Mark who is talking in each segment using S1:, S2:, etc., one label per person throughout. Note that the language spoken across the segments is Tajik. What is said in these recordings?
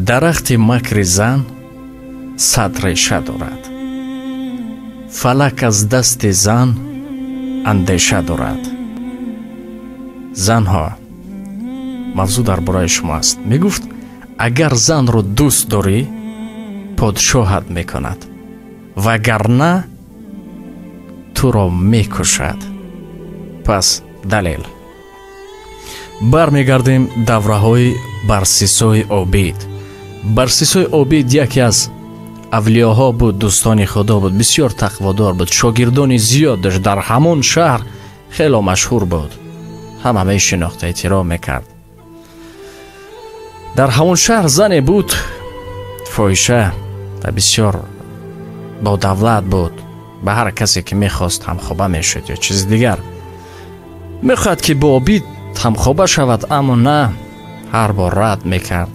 S1: Дарахти макри зан 100 реша дорад, фалак аз дасти зан андеша дорад. Занҳо, мавзӯъ дар бораи шумо аст. Мегуфт, агар занро дӯст дорӣ, подшоҳат мекунад, вагарна туро мекушад. Пас далел. Бармегардем давраҳои Барсисои Обид. Барсисои Обид яке аз авлиёҳо буд, дӯстони Худо буд, бисёр тақводор буд, шогирдони зиёд дошт, дар ҳамон шаҳр хело машҳур буд, ҳама мешинохт, эҳтиром мекард. Дар ҳамон шаҳр зане буд, фоҳиша ва бисёр бодавлат буд, ба ҳар касе ки мехост ҳамхоба мешуд ё чизи дигар. Мехоҳад ки бо Обид ҳамхоба шавад, аммо на, ҳар бор рад мекард.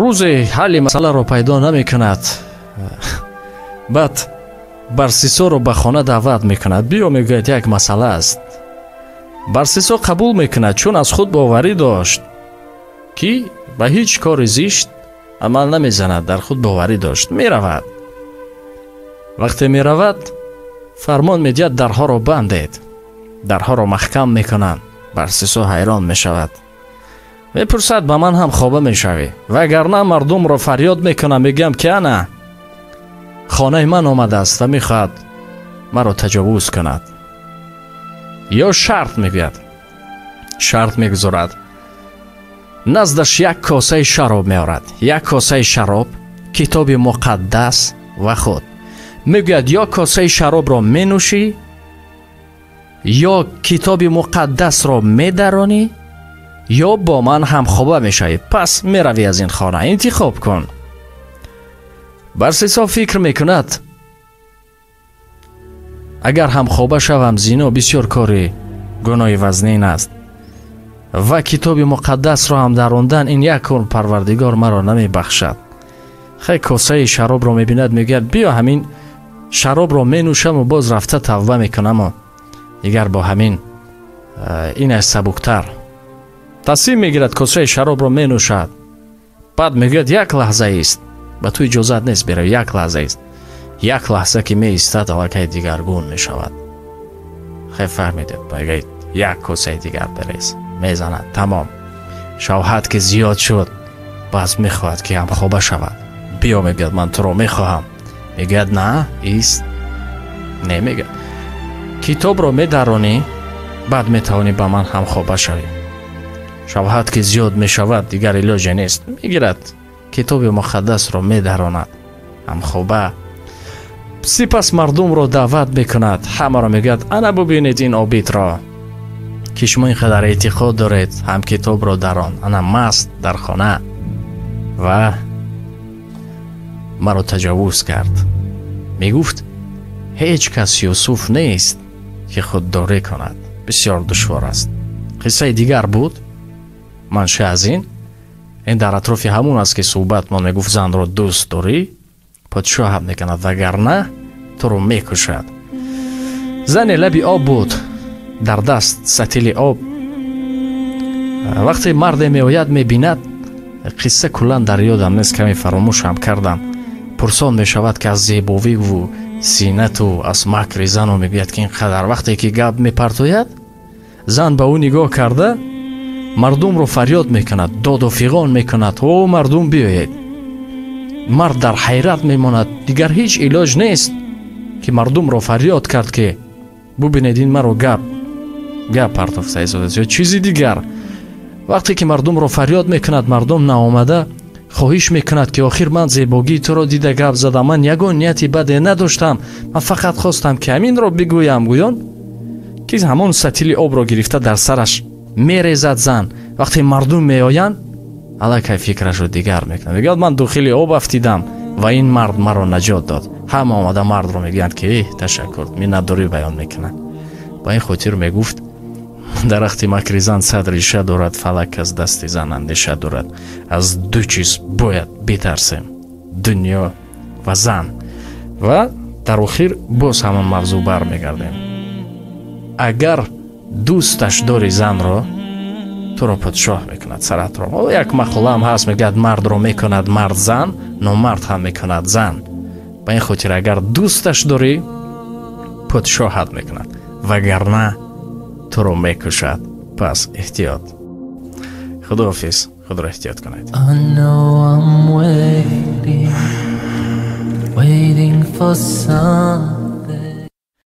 S1: Рӯзе ҳалли масъаларо пайдо намекунад. Баъд Барсисоро ба хона даъват мекунад. Биё, мегӯяд, як масъала аст. Барсисо қабул мекунад, чун аз худ боварӣ дошт, ки ба ҳеҷ кори зишт амал намезанад, дар худ боварӣ дошт. Меравад. Вақте меравад, фармон медиҳад, дарҳоро бандед. Дарҳоро маҳкам мекунанд. Барсисо ҳайрон мешавад. Мепурсад, ба ман ҳам хоба мешавӣ? Вагарна мардумро фарёд мекунам, мегӯям ки ана хонаи ман омадааст ва мехоҳад маро таҷовуз кунад. Ё шарт мегӯяд, шарт мегузорад. Наздаш як косаи шароб меорад, як косаи шароб, китоби муқаддас ва худ. Мегӯяд, ё косаи шаробро менӯшӣ, ё китоби муқаддасро медаронӣ, ё бо ман ҳамхоба мешавӣ. Пас меравӣ аз ин хона, интихоб кун. Барсисо фикр мекунад, агар ҳамхоба шавам, зино бисёр кори гуноҳи вазнин аст ва китоби муқаддасро ҳам дарондан ин як кор, Парвардигор маро намебахшад. Хай косаи шаробро мебинад, мегӯяд, биё ҳамин шаробро менӯшаму боз рафта тавба мекунаму дигар бо ҳамин ин аз сабуктар. Тасмим мегирад, косаи шаробро менӯшад. Баъд мегӯяд, як лаҳза ист, ба ту иҷозат нест берави, як лаҳза ист. Як лаҳза ки меистад, аллакай дигаргун мешавад. Хай фаҳмидед, мегӯяд, як косаи дигар берез. Мезанад, тамом. Шавҳат ки зиёд шуд, баъз мехоҳад ки ҳамхоба шавад. Биё, мегӯяд, ман туро мехоҳам. Мегӯяд, на, ист. Не, мегӯяд, китобро медаронӣ, баъд метавонӣ ба ман ҳамхоба шавӣ. Шавҳат ки зиёд мешавад, дигар илоҷе нест. Мегирад, китоби муқаддасро медаронад, ҳамхоба. Сипас мардумро даъват мекунад, ҳамаро мегӯяд, ана бубинед ин обидро, ки шумо ин қадар эътиқод доред, ҳам китобро дарон, ана маст дар хона ва маро таҷовуз кард. Мегуфт, ҳеҷ кас Юсуф нест ки худдорӣ кунад, бисёр душвор аст. Қиссаи дигар буд, манша аз ин дар атрофи ҳамон аст ки суҳбатмон мегуфт, занро дӯст дорӣ, подшоҳат мекунад, вагарна туро мекушад. Зане лаби об буд, дар даст сатили об. Вақте марде меояд, мебинад, қисса куллан дар ёдам нест, каме фаромӯшам кардам. Пурсон мешавад ки аз зебовиву зинату аз макри зану мегӯяд ки ин қадар. Вақте ки гап мепартояд, зан ба ӯ нигоҳ карда мардумро фарёд мекунад, доду фиғон мекунад, о мардум биёед. Мард дар ҳайрат мемонад, дигар ҳеҷ илоҷ нест ки мардумро фарёд кард ки бубинед ин маро гап партофта истодааст ё чизи дигар. Вақте ки мардумро фарёд мекунад, мардум наомада хоҳиш мекунад ки охир ман зебогии туро дида гап задам, ман ягон нияти баде надоштам, ман фақат хостам ки ҳаминро бигӯям. Гӯён ки ҳамон сатили обро гирифта дар сараш мерезад зан. Вақте мардум меоянд, аллакай фикрашро дигар мекунад, мегӯяд ман дохили об афтидам ва ин мард маро наҷот дод. Ҳама омада мардро мегӯянд ки эҳ, ташаккур, миннатдорӣ баён мекунанд. Ба ин хотир мегуфт, дарахти макри зан 100 реша дорад, фалак аз дасти зан андеша дорад. Аз ду чиз бояд битарсем, дунё ва зан. Ва дар охир боз ҳамон мавзӯъ бармегардем. Агар дӯсташ дори занро, Туро подшоҳ мекунад саратро. Як мақола ҳам ҳаст, мегӯяд: мардро мекунад мард зан, номард ҳам мекунад зан. Ба ин хотир агар дӯсташ дорӣ, подшоҳат мекунад, вагарна туро мекушад. Пас эҳтиёт. Худоҳофиз, худро эҳтиёт кунед.
S2: I know I'm waiting, waiting for something.